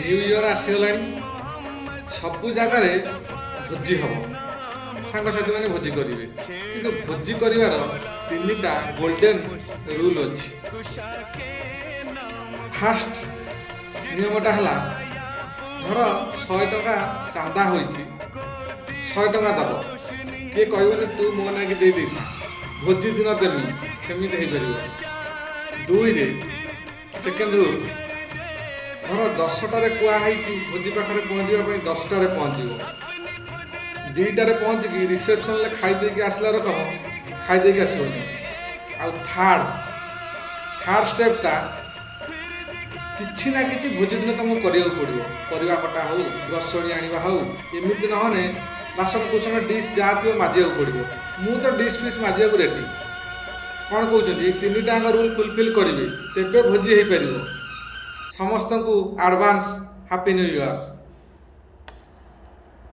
New year ଆସିଗଲାଣି। ସବୁ ଜାଗାରେ ଭୋଜି ହେବ, ସାଙ୍ଗସାଥିମାନେ ଭୋଜି କରିବେ। କିନ୍ତୁ ଭୋଜି କରିବାର ତିନିଟା ଗୋଲ୍ଡେନ୍ ରୁଲ୍ ଅଛି। ଫାଷ୍ଟ ନିୟମଟା ହେଲା, ଧର 100 ଟଙ୍କା ଚାନ୍ଦା ହୋଇଛି, 100 ଟଙ୍କା ଦବ। କିଏ କହିବନି ତୁ ମୋ ନାଗି ଦେଇ ଦେଇଥା, ଭୋଜି ଦିନ ଦେମି। ସେମିତି ହେଇପାରିବ। ଦୁଇରେ, ସେକେଣ୍ଡ ରୁଲ୍, ଧର 10ଟାରେ କୁହା ହେଇଛି ଭୋଜି ପାଖରେ ପହଞ୍ଚିବା ପାଇଁ, 10ଟାରେ ପହଞ୍ଚିବ। 2ଟାରେ ପହଞ୍ଚିକି ରିସେପସନରେ ଖାଇ ଦେଇକି ଆସିଲା ରକମ ଖାଇ ଦେଇକି ଆସିବନି। ଆଉ ଥାର୍ଡ଼ ଷ୍ଟେପ୍ଟା, କିଛି ନା କିଛି ଭୋଜି ଦିନ ତୁମକୁ କରିବାକୁ ପଡ଼ିବ। ପରିବା କଟା ହଉ, ଗ୍ରସରୀ ଆଣିବା ହଉ, ଏମିତି ନହେଲେ ବାସନ କୁସନ, ଡିସ୍ ଯାହା ଥିବ ମାଜିବାକୁ ପଡ଼ିବ। ମୁଁ ତ ଡିସ୍ ଫିସ୍ ମାଜିବାକୁ ରେଡ଼ି। କ'ଣ କହୁଛନ୍ତି? ଏଇ ତିନିଟା ଯାକ ରୁଲ୍ ଫୁଲଫିଲ୍ କରିବେ, ତେବେ ଭୋଜି ହେଇପାରିବ। ସମସ୍ତଙ୍କୁ ଆଡ଼ଭାନ୍ସ ହାପି ନ୍ୟୁ ଇୟର୍।